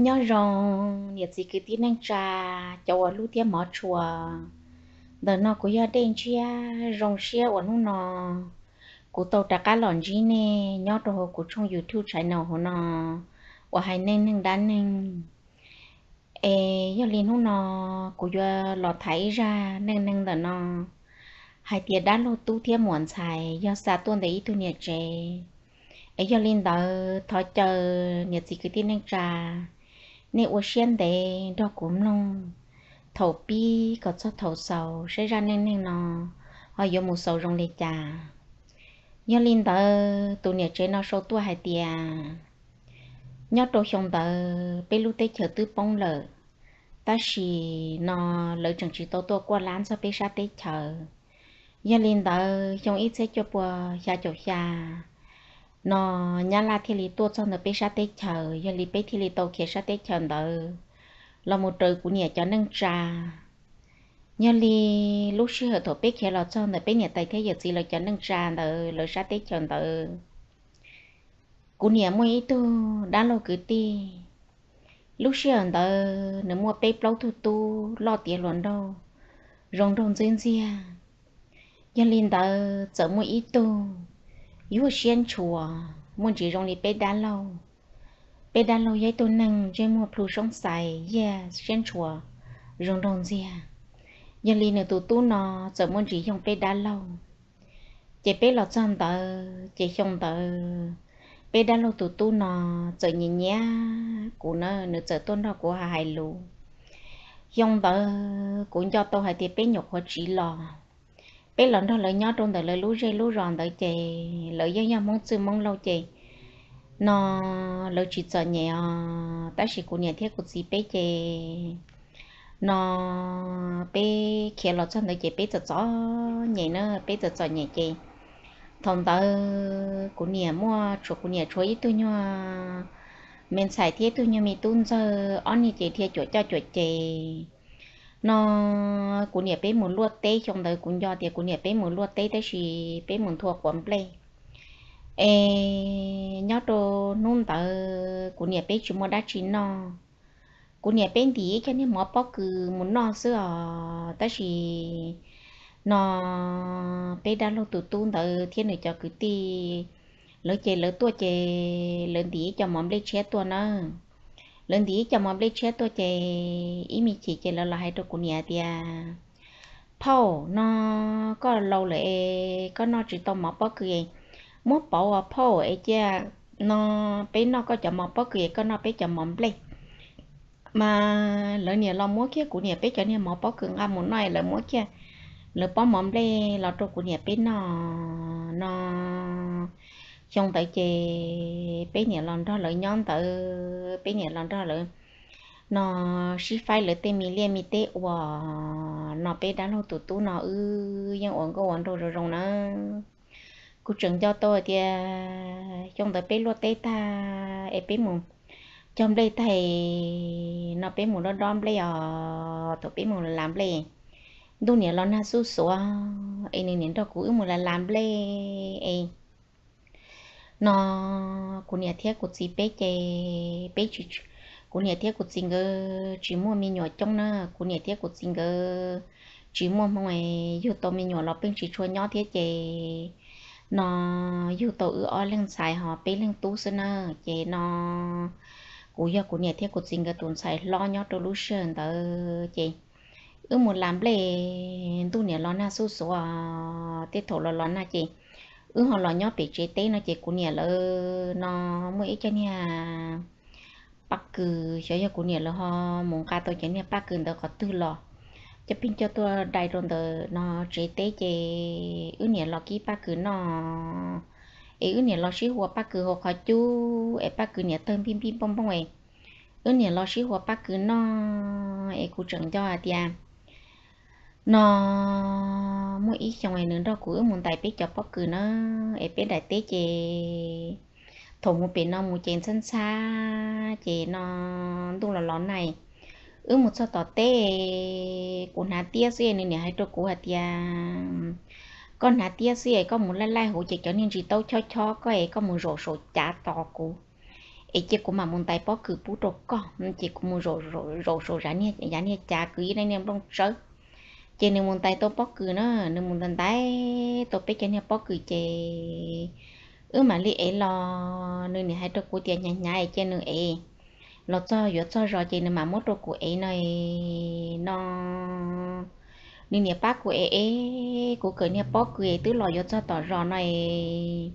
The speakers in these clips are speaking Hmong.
Nyob zoo niam txiv kwv tij neej tsa, cov uas hlub thiab hmov tshua. Ntawm no kuv yog Dej Ntshiab. Zoo siab uas hnub no kuv tau rov qab los ntsib nej nyob rau hauv kuv tshooj YouTube channel hauv no uas hais neej neeg dab neeg. Es yog li hnub no kuv yuav los tham ib zaj neej neeg ntawm no hais tias dab laug tub thiab muam ntxhais yog xa tuaj ntawm ib tug niam tsev. Es yog li ntawd thov caw niam txiv kwv tij neej tsa, nej ua siab ntev nrog kuv mloog thaum pib kom txog thaum xaus saib zaj neej neeg no ho yuav mus xaus zoo li cas. Yog li ntawd tus niam tsev no sau tuaj hais tias, nyob rau xyoo ntawd peb lub teb chaws twb poob lawm, tab sis no lawv tseem tsis tau tuaj kuaj lab txog peb sab teb chaws. Yog li ntawd xyoo ib txhiab cuaj pua xya caum xya no Nyab Laj thiaj li tuaj txog ntawm peb sab teb chaws, yog li peb thiaj li tau khiav sab teb chaws ntawd los mus raws kuv niam cov neej tsa. Yog li lub sij hawm thaum peb khiav los txog ntawm peb niam tais thiab yawm txiv lawv cov neej tsa ntawd lawv sab teb chaws ntawd, kuv niam muaj ib tug dab laug kwv tij. Lub sij hawm ntawd nws muaj peb plaub tug tub loj tiav hluas nraug, zoo nraug ntxwb ntxiag. Yog li ntawd txawm muaj ib tug yuag siab ntshua, muaj ntsis zoo li peb dab laug. Peb dab laug yog ib tug neeg ntsej muag plhu soob xais, yog siab ntshua, zoo nraug ntxiag. Yog li nws tus tub no txawm muaj ntsis yoog peb dab laug. Ces peb los txog ntawd ces xyoo ntawd peb dab laug tus tub no txawm nyiam nyiam kuv na, nws txawm tuaj nrog kuv hais lus. Xyoo ntawd kuv nco tau hais tias peb nyuam qhuav tsiv los, peb los nrog lawv nyob rau ntawm lawv lub zej lub zos ntawd ces lawv yeej yog Hmoob txwj Hmoob laug ces no lawv tsis txom nyem os, tab sis kuv niam thiab kuv txiv peb ces no peb khiav los txog ntawd ces peb txom txom nyem na, peb txom txom nyem ces thaum ntawd kuv niam muaj tshuav, kuv niam tshuav ib tug nyuag me ntxhais thiab ib tug nyuag me tub ntxawg, ob niag ces dhia cuam coj cuam ces no kuv niam peb mus luaj teb. Xyoo ntawd kuv nco tias kuv niam peb mus luaj teb tab sis peb mus nthua quav nplej. Es nyob rau hnub ntawd kuv niam peb tsis muaj dab tsi noj, kuv niam peb ntim ib co niag mov pob kws mus noj xwb os, tab sis no peb dab laug tus tub ntawd thiab nws cov kwv tij lawv ces lawv tuaj ces lawv ntim ib co mov nplej tshiab tuaj na. Lawv ntim ib co mov nplej tshiab tuaj ces ib me chim ces lawv los hais rau kuv niam tias, phauj, no koj laus lawm es koj noj tsis tau mov pob kws es muab pauv os phauj, es cia no peb noj koj cov mov pob kws es koj noj peb cov mov nplej. Mas lawv niam los muab kiag kuv niam peb cov niag mov pob kws nqa mus noj es lawv muab kiag lawv pob mov nplej los rau kuv niam peb noj no. Xyoo ntawd ces peb niam los nrog lawv nyob ntawd, peb niam los nrog lawv no sib faib lawv tej me liaj me teb ua no, peb dab laug tus tub no wb yeej ua nkauj ua nraug zoo zoo na. Kuv tseem nco tau hais tias xyoo ntawd peb luaj teb tag es peb mus cog nplej tag no peb mus dob dob nplej os, thaum peb mus las nplej ntuj niam los nag xuj xuav es nws niam nrog kuv wb mus las las nplej es no kuv niam thiab kuv txiv peb ces peb tsis, kuv niam thiab kuv txiv nkawd tsis muaj me nyuam coob na, kuv niam thiab kuv txiv nkawd tsis muaj hmoo es yug tau me nyuam los pheej tsis tshua nyob thiab ces no yug tau wb ob leeg ntxhais ho peb leeg tub xwb na. Ces no kuv yog kuv niam thiab kuv txiv nkawd tus ntxhais hlob nyob rau lub sij hawm ntawd ces wb mus las nplej ntuj niam los nag xuj xuav, tej thaum los los nag ces wb ho los nyob pem tsev teb no ces kuv niam lawv no muaj ib co niag paj kws, xyov yog kuv niam lawv ho mus nqa tau cov niag paj kws ntawd qhov twg los, coj pheej coj tuaj dai rau ntawm no tsev teb ces wb niam los kib paj kws noj es wb niam los sib hua paj kws hauv qhov cub es paj kws niam tawg npij npij npooj npooj es wb niam los sib hua paj kws noj. Es kuv tseem nco hais tias no muaj ib xyoo es nws nrog kuv wb mus ntais peb cov pob kws na, es peb daim teb ces thaum mus pem no mus ces ntxhab ntxhab ces no ntuj los los nag, wb mus txog tom teb, kuv hnav tiab xwb es nws niam hais rau kuv hais tias, koj hnav tiab xwb es koj mus laij laij hauv ces cov niag ntsis taub chob chob koj es koj mus zaum saum cav tos kuv es cia kuv mam mus ntais pob kws pub rau koj. Ces kuv mus zaum saum yav niag cav kwv ib daim niag nplooj tsawb. Ces nws mus ntais tau pob kws na, nws mus ntais ntais tau peb cov niag pob kws ces wb mam li ev los. Nws niam hais rau kuv tias hnyav hnyav es cia nws ev los txog yuav txog zos ces nws mam muab rau kuv ev no no. Nws niam pab kuv ev ev, kuv kawm niag pob kws es twb los yuav txog tom zos no es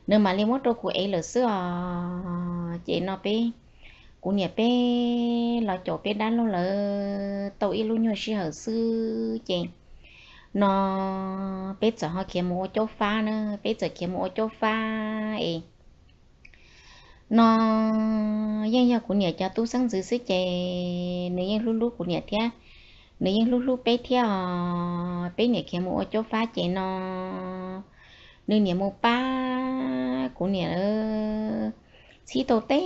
nws mam li muab rau kuv ev lawm xwb os. Ces no peb, kuv niam peb los caum peb dab laug lawv tau ib lub nyuag sij hawm xwb ces no peb txawm ho khiav mus ua caub fab na, peb txawm khiav mus ua caub fab es no yeej yog kuv niam cov tub xeeb ntxwv xwb ces nws yeej hlub hlub kuv niam thiab, nws yeej hlub hlub peb thiab os. Peb niam khiav mus ua caub fab ces no nws niam mus pab kuv niam txhib tau tej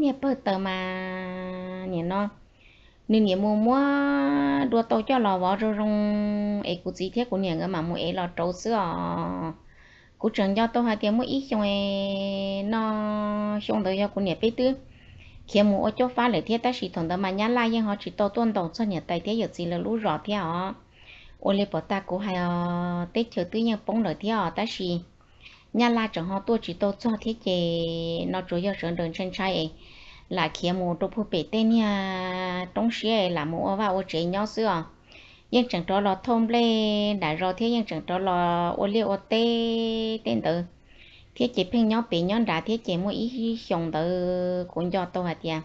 niag pawg taws mas nim no nws niam mus muab dua tau coj los vov zoo zoo es kuv txiv thiab kuv niam nkawd mam mus ev los rau xwb os. Kuv tseem nco tau hais tias muaj ib xyoo no, xyoo ntawd yog kuv niam peb twb khiav mus ua caub fab lawm thiab tab sis thaum ntawd mas nyab laj yeej ho tsis tau tuaj ntaus txog niam tais thiab yawm txiv lawv lub zos thiab os. Ua li pom tag kuv hais os, teb chaws twb yeej poob lawm thiab os tab sis nyab laj tseem ho tuaj tsis tau txog thiab ces no tsuas yog sawv daws ntshai ntshai es lam khiav mus rau puag pem tej niag roob siab es lam mus ua vaj ua tsev nyob xwb os. Yeej tseem rov los thauj nplej nram zos thiab yeej tseem rov los ua liaj ua teb tej ntawd thiab ces pheej nyob pem nyob nrad thiab ces muaj ib xyoos ntawd kuv nco tau hais tias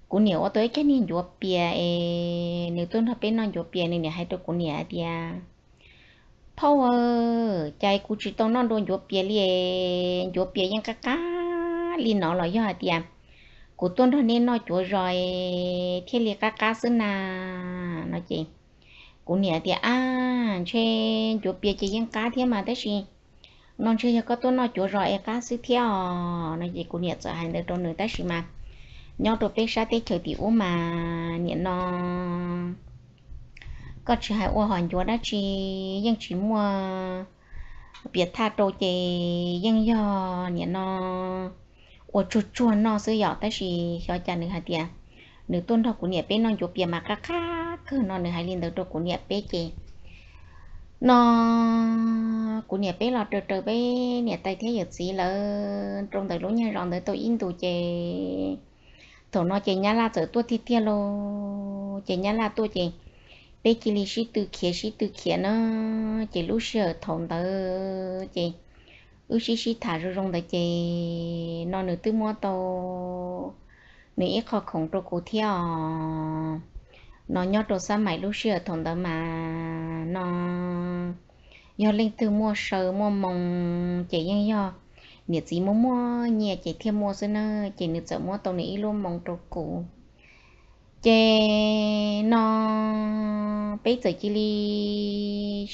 kuv niam ua tau ib cag niag ncuav pias es nws tuaj nrog peb noj ncuav pias, nws niam hais rau kuv niam hais tias phauj aw, cas kuv tsis tau noj dua ncuav pias li es ncuav pias yeej qab qab li no los yog hais tias kuv tuaj nrog nej noj cuav zos es thiaj li qab qab xwb na no ces kuv niam tias ab, ntshe ncuav pias ces yeej qab thiab mas tab sis no ntshe yog koj tuaj noj cuav zos es qab xwb thiab os no ces kuv niam txawm hais ntawd rau nws tab sis mas nyob rau peb sab teb chaws tim ub mas nim no koj tsis hais ua hom ncuav dab tsi yeej tsis muaj pias thaj rau ces yeej yog nim no ua tsuag tsuag noj xwb yom tab sis xyov cas nws hais tias nws tuaj nrog kuv niam peb noj ncuav pias mas qab qab kawg no nws hais li ntawd rau kuv niam peb ces no kuv niam peb los raws raws peb niam tais thiab yawm txiv lawv rau ntawm lub nyuag zos ntawd tau ib ntus ces thaum no ces nyab laj txawm tuaj tiag tiag lauj. Ces nyab laj tuaj ces peb cia li sib tw khiav sib tw khiav na ces lub sij hawm thaum ntawd ces wb sib sib tham zoo zoo ntawd ces no nws twb muab tau nws ib qho khoom rau kuv thiab os. No nyob rau xab maim lub sij hawm thaum ntawd mas no yog leej twg muaj saw muaj moo ces yeej yog niam txiv muaj muaj nyiaj ces thiaj muaj xwb na ces nws txawm muab tau nws ib lub moo rau kuv ces no peb txawm cia li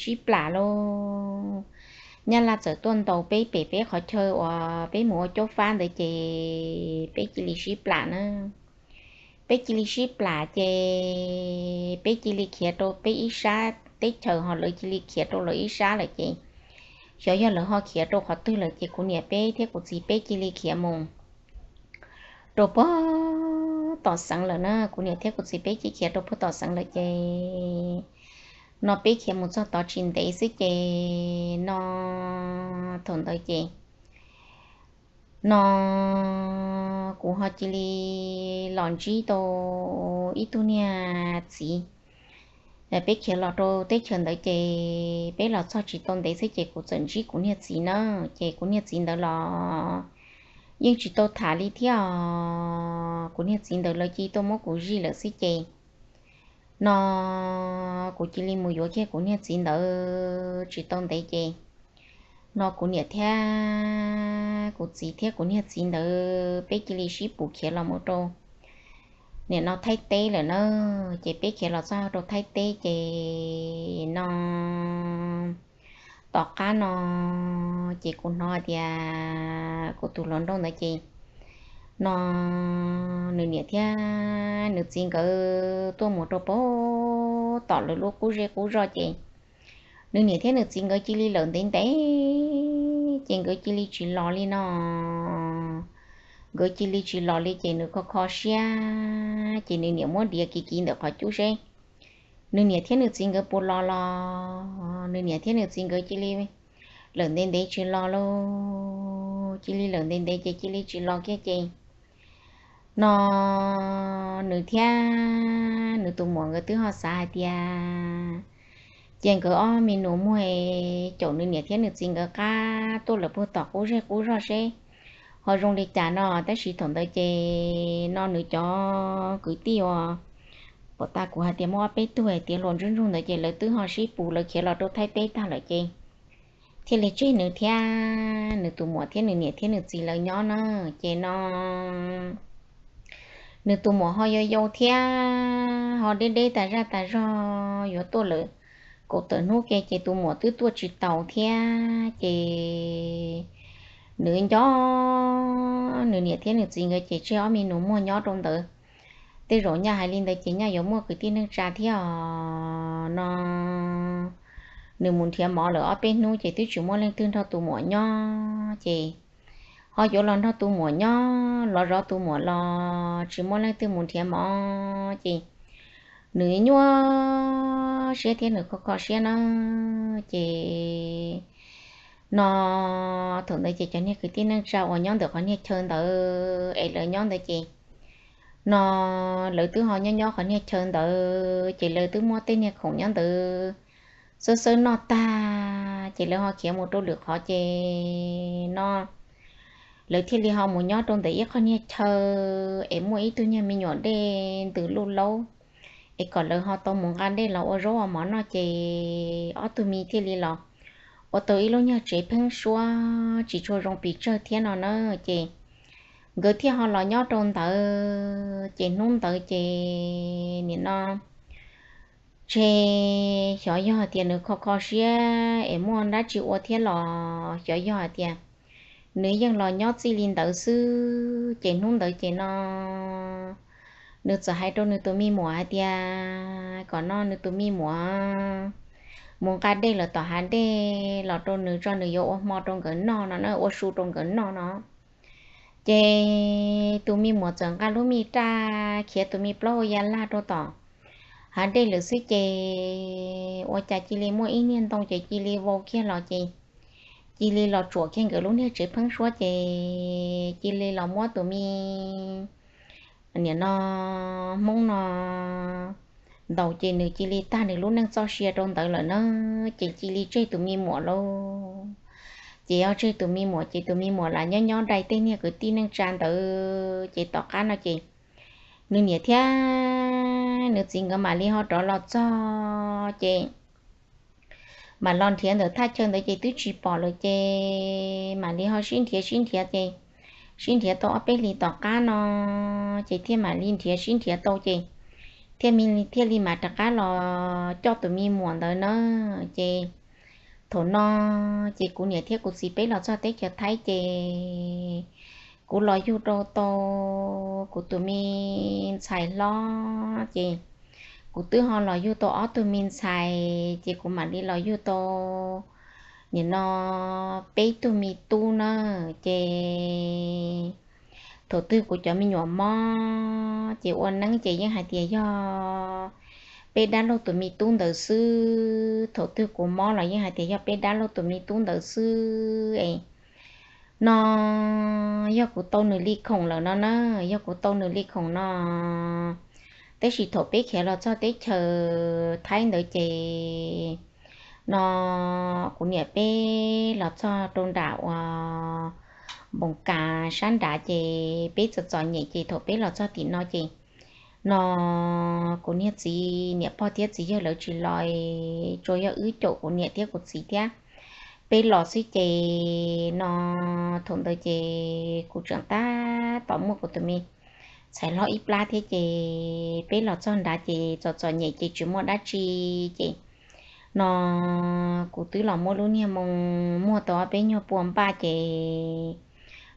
sib plam lauj. Nyab laj txawm tuaj ntaus peb pem peb qhov chaw uas peb mus ua caub fab ntawd ces peb cia li sib plam na. Peb cia li sib plam ces peb cia li khiav rau peb ib sab teb chaws ho lawv cia li khiav rau lawv ib sab lawm ces xyov yog lawv ho khiav rau qhov twg lawm ces kuv niam peb thiab kuv txiv peb cia li khiav mus rau puag tom xeev lawm na. Kuv niam thiab kuv txiv peb cia khiav rau puag tom xeev lawm ces no peb khiav mus txog tod tsis ntev xwb ces no thaum ntawd ces no kuv ho cia li los ntsib tau ib tug niag txiv. Peb khiav los rau teb chaws ntawd ces peb los txog tsis tau ntev xwb ces kuv txawm ntsib kuv niag txiv na. Ces kuv niag txiv ntawd los yeej tsis tau tham li thiab os. Kuv niag txiv ntawd lawv cia tuaj muab kuv zij lawm xwb ces no kuv cia li mus yuav kiag kuv niag txiv ntawd tsis tau ntev ces no kuv niam thiab kuv txiv thiab kuv niag txiv ntawd peb cia li sib pus khiav los mus rau nim no Thaib teb lawm na. Ces peb khiav los txog rau Thaib teb ces no tom qab no ces kuv hnov tias kuv tus hluas nraug ntawd ces no nws niam thiab nws txiv nkawd tuaj mus rau puag tom lawv lub qub zej qub zog ces nws niam thiab nws txiv nkawd cia li lawm ntev ntev ces nkawd cia li tsis los li no. nkawd cia li tsis los li ces nws kho kho siab ces nws niam muab diav kiv kiv ntawm qhov cub seb nws niam thiab nws txiv nkawd puas los los. Nws niam thiab nws txiv nkawd cia li lawm ntev ntev tsis los lauj, cia li lawm ntev ntev ces cia li tsis los kiag ces no nws thiab nws tus muam nkawd twb ho xav hais tias cia nkawd ob me nus muag caum nws niam thiab nws txiv nkawd qab tuaj lawm puag tom qub zej qub zog seb ho zoo li cas no. Tab sis thaum ntawd ces no nws cov kwv tij uas pom tas kuv hais tias muaj ob peb tug hais tias hluas ntsuag ntsuag ntawd ces lawv twb ho sib pus lawv khiav los rau Thaib teb tag lawm ces thiaj li tseg nws thiab nws tus muam thiab nws niam thiab nws txiv lawv nyob na. Ces no nws tus muam ho yau yau thiab ho deb deb tas zaj tas zog yuav tuaj lawm kaum tawm hnub ke ces tus muam twb tuaj tsis taus thiab ces nws nco nws niam thiab nws txiv nkawd ces tseg ob me nus muag nyob rau ntawd. Tej zaum nyaj hais li ntawd ces nyaj yuav muaj kwv tij neej tsa thiab os no. Nws mus nrhiav mov lawm ob peb hnub ces twb tsis muaj leej twg nrog tus muam nyob ces ho yuav los nrog tus muam nyob los zov tus muam los tsis muaj leej twg mus nrhiav mov ces nws nyuaj siab thiab nws kho kho siab na. Ces no thaum ntawd ces cov niag kwv tij neej tsa uas nyob ntawm qhov niag chaw ntawd es lawv nyob ntawd ces no lawv twb ho nyob nyob qhov niag chaw ntawd ces lawv twb muab tej niag khoom nyob ntawd xawb xawb noj tag ces lawv ho khiav mus rau lwm qhov ces no lawv thiaj li ho mus nyob rau ntawm ib qhov niag chaw es muaj ib tug niag me nyuam dej ntws luj laub es kom lawv ho tau mus nqa dej los ua zaub ua mov noj ces ob tug me thiaj li los ua tau ib lub nyuag tsev pheeb suab tsis tshua zoo pes tsawg thiab no na. Ces nkawd thiaj ho los nyob rau ntawd ces hnub ntawd ces nim no tseg xyov yog hais tias nws kho kho siab es muaj dab tsi ua thiab los xyov yog hais tias nws yeej los nyob txij li ntawd xwb ces hnub ntawd ces no nws txawm hais rau nws tus me muam hais tias kom no nws tus me muam mus nqa dej lawm tom hav dej los rau nws tso nws yuav ua hmo rau nkawd noj no na, ua su rau nkawd noj no. Ces tus me muam txawm nqa lub me raj khiav tus me plaub hau ya laj rau tom hav dej lawm xwb ces ua cas cia li muaj ib niag ntoo ces cia li vau kiag los ces cia li los tsuam kiag nkawd lub niag tsev pheeb suab ces cia li los muab tus me nim no hmoob no ntaus ces nws cia li tag nws lub neej txoj sia rau ntawd lawm na. Ces cia li tseg tus me muam lauj. Ces yog tseg tus me muam ces tus me muam lam nyob nyob dai tej niag kwv tij neej tsa ntawd ces tom qab no ces nws niam thiab nws txiv nkawd mam li ho rov los txog ces mam los nrhiav ntawm thaj chaw ntawd ces twb tsis pom lawm ces mam li ho sib nrhiav sib nrhiav ces sib nrhiav tau ob peb hlis tom qab no ces thiaj mam li nrhiav sib nrhiav tau ces thiaj, thiaj li mam rov qab los coj tus me muam ntawd na. Ces thaum no ces kuv niam thiab kuv txiv peb los txog teb chaws Thaib ces kuv los yug rau tau kuv tus me ntxhais hlob ces kuv twb ho los yug tau ob tug me ntxhais ces kuv mam li los yug tau nim no peb tug me tub na. Ces thaum twg kuv cov me nyuam mob ces ua neeb ces yeej hais tias yog peb dab laug tus me tub ntawd xwb. Thaum twg kuv mob los yeej hais tias yog peb dab laug tus me tub ntawd xwb es no yog kuv tau nws li khoom lawm no na, yog kuv tau nws li khoom no. Tab sis thaum peb khiav los txog teb chaws Thaib ntawd ces no kuv niam peb los txog rau nram uas Npoos Kas sab nrad ces peb txom txom nyem ces thaum peb los txog tim no ces no kuv niag txiv niam pog thiab txiv yawg lawv tsis los, tsuas yog wb caum kuv niam thiab kuv txiv thiab peb los xwb ces no thaum ntawd ces kuv tseem tab tom muaj kuv tus me ntxhais hlob ib plab thiab ces peb los txog nrad ces txom txom nyem ces tsis muaj dab tsi ces no kuv twb los muab lub niag moo muag tau ob peb nyuag pua npaj ces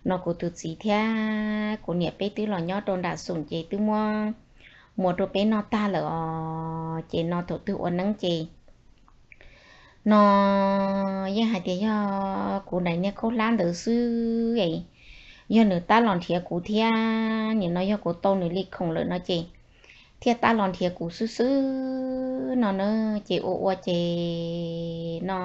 no kuv tus txiv thiab kuv niam peb twb los nyob rau nram xoom ces twb muab muas rau peb noj tag lawm os. Ces no thaum twg ua neeb ces no yeej hais tias yog kuv daim niag khaub hlab ntawd xwb es yog nws tab los nrhiav kuv thiab, nim no yog kuv tau nws li khoom lawm no ces thiaj tab los nrhiav kuv xwb xwb no na. Ces ua ua ces no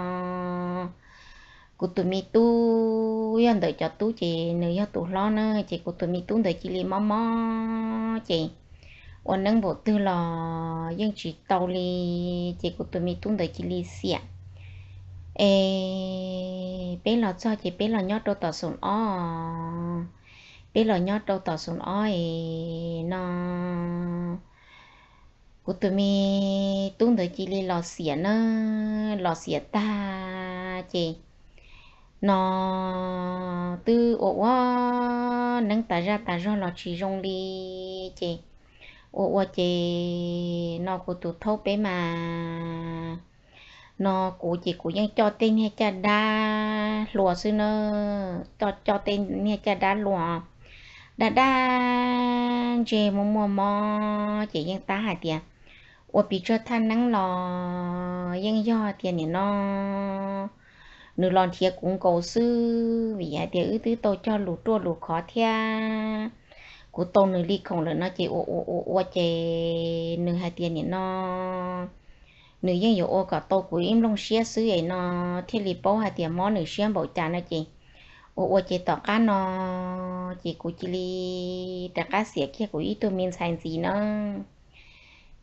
kuv tus me tub yog ntawm cov tub ces nws yog tus hlob na, ces kuv tus me tub ntawd cia li mob mob ces ua neeb npaum twg los yeej tsis tau li, ces kuv tus me tub ntawd cia li xiam. Es peb los txog ces peb los nyob rau tom xoom ob, peb los nyob rau tom xoom ob es no kuv tus me tub ntawd cia li los xiam na, los xiam tag ces no twb ua ua neeb tas zaj tas zog los tsis zoo li, ces ua ua ces no kuv tus thaub peb mas no kuv ces kuv yeej coj tej niag caj dab hlua xwb na, coj tej niag caj dab hlua dab dab ntseg muaj muaj mob ces yeej tab hais tias ua pes tsawg thaj neeb los yeej yog tias nim no nws los nrhiav kuv nkaus xwb, vim hais tias wb twb tau cog lus ruaj lus khov thiab kuv tau nws li khoom lawm no ces ua ua ua ua ces nws hais tias nim no nws yeej yuav ua kom tau kuv ib nplooj siab xwb es no thiaj li paub hais tias mob nws siab npaum cas no ces ua ua ces tom qab no ces kuv cia li rov qab xiam kiag kuv ib tug me ntxhais ntxiv na.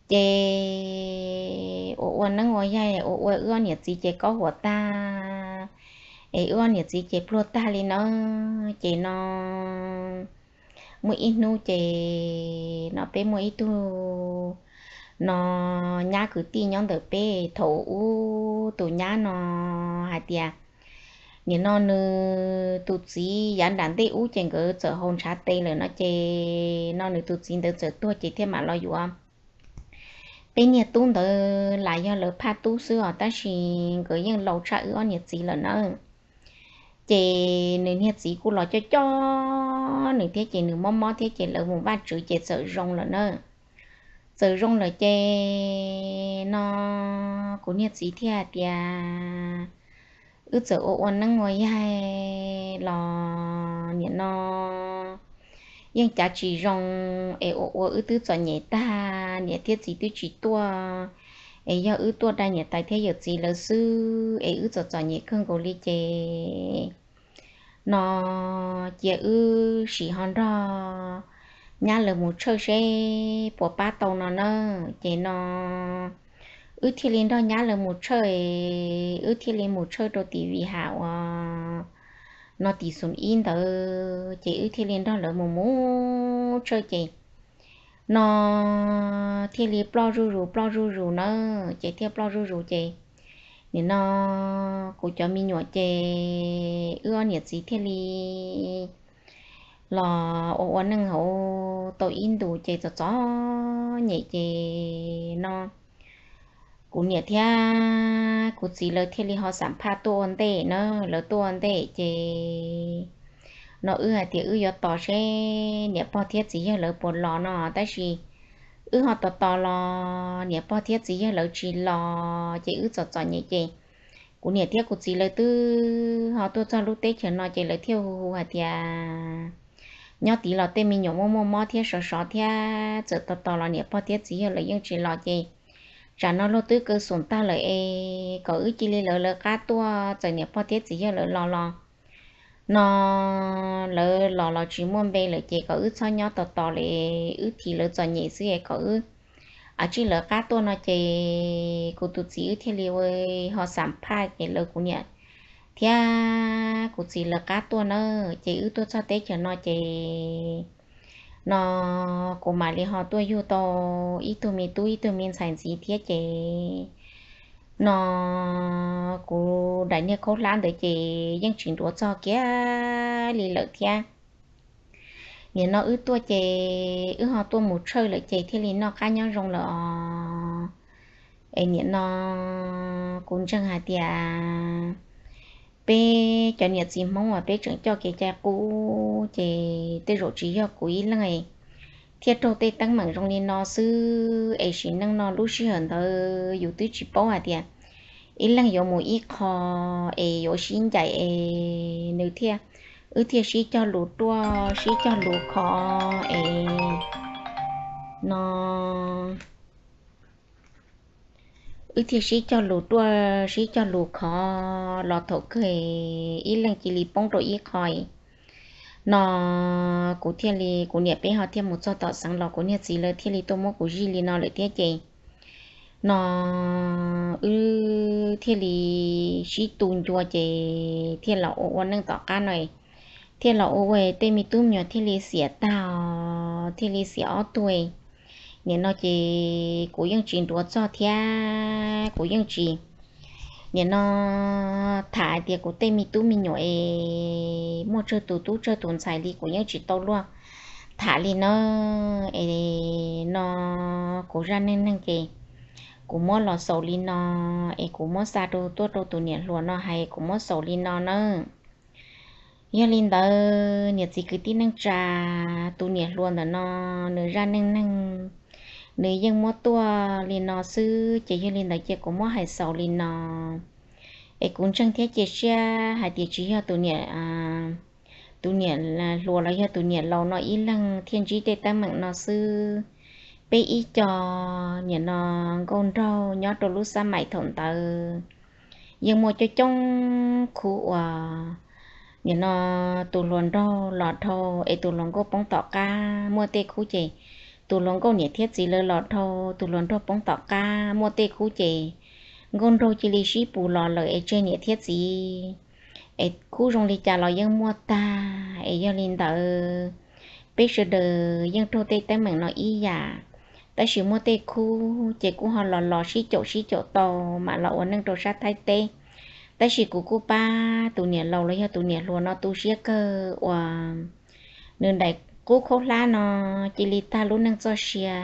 Ces ua ua neeb ua yaig ua ua wb ob niam txiv ces kaub huam tag, es wb ob niam txiv ces pluag tag li na. Ces no muaj ib hnub ces no peb muaj ib tug no nyab kwv tij nyob ntawm peb, thaum ub tus nyab no hais tias nim no nws tus txiv yav nram ntej ub ces nkawd txawm haus ntshav tes lawm no ces no nws tus txiv ntawd txawm tuag ces thiaj mam los yuav peb niag tub ntawd lam yog lawv phaj tub xwb os, tab sis nkawd yeej laus tshaj wb ob niam txiv lawm na. Ces nws niag txiv kuj los coj coj nws thiab ces nws mob mob thiab ces lawv mus Vaj Tswv ces txawm zoo lawm na. Txawm zoo lawm ces no kuv niag txiv thiaj hais tias wb txawm ua ua neeb ua yaig los nim no yeej cav tsis zoo, es ua ua wb twb txom nyem tag, niam thiab txiv twb tsis tuaj, es yog wb tuaj rau niam tais thiab yawm txiv lawv xwb, es wb txom txom nyem kawg nkaus li ces no cia wb sim ho nrog nyab lawv mus tshawj seb puas pab tau no na. Ces no wb thiaj li nrog nyab lawv mus tshawj, wb thiaj li mus tshawj rau tim Vim Has uas no tim xoom ib ntawd ces wb thiaj li nrog lawv mus mus tshawj ces no thiaj li ploj zuj zus ploj zuj zus na, ces thiaj ploj zuj zus ces nim no kuv cov me nyuam ces wb ob niam txiv thiaj li los ua ua neej hauv tau ib ntus ces txom txom nyem ces no kuv niam thiab kuv txiv lawv thiaj li ho xam phaj tuaj ua ntej na, lawv tuaj ua ntej ces no wb hais tias wb yuav tos seb niam pog thiab txiv yawg lawv puas los no, tab sis wb ho tos tos los niam pog thiab txiv yawg lawv tsis los ces wb txom txom nyem ces kuv niam thiab kuv txiv lawv twb ho tuaj txog lub teb chaws no ces lawv thiaj hu hu hais tias nyob tid los tej me nyuam muaj muaj mob thiab sov sov thiab txawm tos tos los niam pog thiab txiv yawg lawv yeej tsis los ces tsam no luag twb kaw xoom tag lawm es kom wb cia li lawv lawv qab tuaj txawm niam pog thiab txiv yawg lawv los los no lawv los los tsis muaj npe lawm ces kom wb txhob nyob tos tos li, wb thim lawv txom nyem xwb es kom wb a tsij lawv qab tuaj no ces kuv tus txiv wb thiaj li ua ho xam phaj ces lawv kuv niam thiab kuv txiv lawv qab tuaj na, ces wb tuaj txog teb chaws no ces no kuv mam li ho tuaj yug tau ib tug me tub ib tug me ntxhais ntxiv thiab ces no kuv daim niag khaub hlab ntawd ces yeej tsis nruav txog kiag li lawm thiab. Nim no wb tuaj ces wb ho tuaj mus tshawj lawm ces thiaj li noj qab nyob zoo lawm os. Es nim no kuv ntseeg hais tias peb cov niam txiv Hmoob uas peb tseem coj kev cai qub ces tej zaum tsis yog kuv ib leeg thiaj raug tej teeb meem zoo li no xwb, es sim neej no lub sij hawm ntawd yus twb tsis paub hais tias ib leeg yuav mus ib qho es yuav sib ncaim es nws thiaj wb thiaj sib cog lus ruaj sib cog lus khov es no, wb thiaj sib cog lus ruaj sib cog lus khov los thaum kawg ib leeg cia li poob rau ib qho no. Kuv thiaj li, kuv niam peb ho thiaj mus txog tom xeev los kuv niag txiv lawv thiaj li tuaj muab kuv zij li no lawm thiab ces no wb thiaj li sib tu ncua ces thiaj los ua ua neej tom qab no, thiaj los ua ua tej me tub me nyuam thiaj li xiam tag, thiaj li xiam ob tug. Nim no ces kuv yeej tsis nruav txog thiab kuv yeej tsis, nim no tham hais tias kuv tej me tub me nyuam es muaj tsawg tus tub tsawg tus ntxhais li kuv yeej tsis tau luag tham li na. Es no kuv zaj neej neeg ces kuv muab los xaus li no, es kuv muab xa rau tuaj rau tus niam hluas no hais kuv muab xaus li no nawb. Yog li ntawd niam txiv kwv tij neej tsa, tus niam hluas ntawm no nws zaj neej neeg nws yeej muab tuaj li no xwb ces yog li ntawd ces kuv muab hais xaus li no. Es kuv ntseeg thiab cia siab hais tias tsis yog tus niam, tus niam hluas los yog tus niam laus no ib leeg thiaj ntsib tej teeb meem no xwb. Peb ib co nim no nkauj nraug nyob rau lub xab maim thaum ntawd yeej muaj coob coob khub uas nim no tus hluas nraug los dhau es tus hluas nkauj poob tom qab, muaj tej khub ces tus hluas nkauj niam thiab txiv lawv los dhau, tus hluas nraug poob tom qab, muaj tej khub ces nkauj nraug cia li sib pus los lawm es tseg niam thiab txiv. Es khub zoo li cas los yeej muaj tag, es yog li ntawd peb sawv daws yeej raug tej teeb meem no ib yam. Tab sis muaj tej khub ces kuj ho los los sib caum sib caum tau mam los ua neej rau sab Thaib teb. Tab sis kuv kuj pab tus niam laus los yog tus niam hluas no tu siab kawg uas nws daim qub khaub hlab no cia li tag lub neej txoj sia.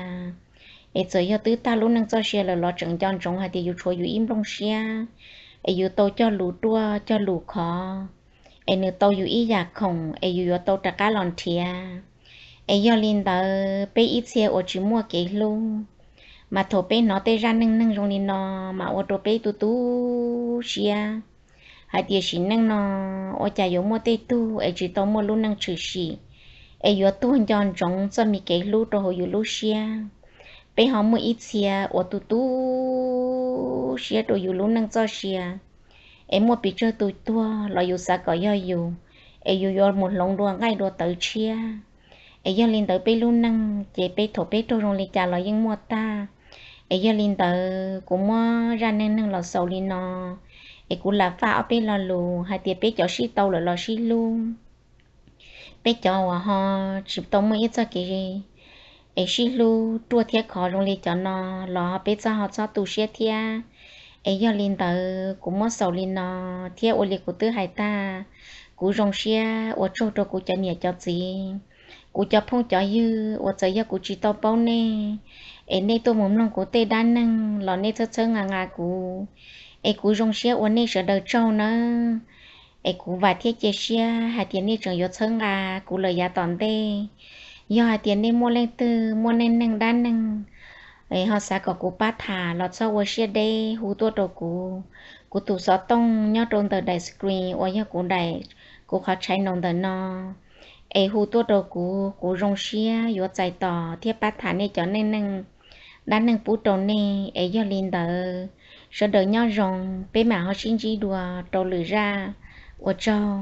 Es txawm yog twb tag lub neej txoj sia lawm los tseem nco ntsoov hais tias yus tshuav yus ib nplooj siab, es yus tau cog lus ruaj cog lus khov, es nws tau yus ib yam khoom es yus yuav tau rov qab los nrhiav. Es yog li ntawd peb ib txhia uas tsis muaj kev hlub, mas thaum peb hnov tej zaj neej neeg zoo li no mas ua rau peb tu tu siab hais tias sim neej no ua cas yuav muaj tej tug es tsis tau muaj lub neej tshwm sim, es yuav tuag nco ntsoov txoj me kev hlub rau hauv yus lub siab. Peb ho muaj ib txhia uas tu tu siab rau yus lub neej txoj sia, es muaj pes tsawg tus tuag los yus xav kom yog yus, es yus yuav mus hloov dua nqaij dua tawv tshiab. Es yog li ntawd peb lub neej ces peb thaum peb raug zoo li cas los yeej muaj tag. Es yog li ntawd kuv muab zaj neej neeg los xaus li no, es kuv lam faj ob peb lo lus hais tias peb cov sib tau lawm los sib hlub, peb cov uas ho tsis tau muaj ib txoj kev es sib hlub ruaj thiab khov zoo li cov no los peb txhob ho txhob tu siab thiab. Es yog li ntawd kuv muab xaus li no thiab ua li kuv twb hais tag, kuv zoo siab ua tsaug rau kuv cov niam cov txiv, kuv cov phooj cov ywg uas txawm yog kuv tsis tau paub nej, es nej tuaj mus mloog kuv tej dab neeg los nej txhawb txhawb nqa nqa kuv, es kuv zoo siab ua nej sawv daws tsaug nawb. Es kuv vam thiab cia siab hais tias nej tseem yuav txhawb nqa kuv lawm yav tom ntej. Yog hais tias nej muaj leej twg muaj neej neeg dab neeg ho xav kom kuv pab tham los txhob ua siab deb hu tuaj rau kuv. Kuv tus xov tooj nyob rau ntawm daim screen uas yog kuv daim, kuv qhov channel ntawm no, es hu tuaj rau kuv, kuv zoo siab yuav txais tos thiab pab tham nej cov neej neeg dab neeg pub rau nej. Es yog li ntawd sawv daws nyob zoo, peb mam ho sib ntsib dua rau lwm zaj. Ua tsaug.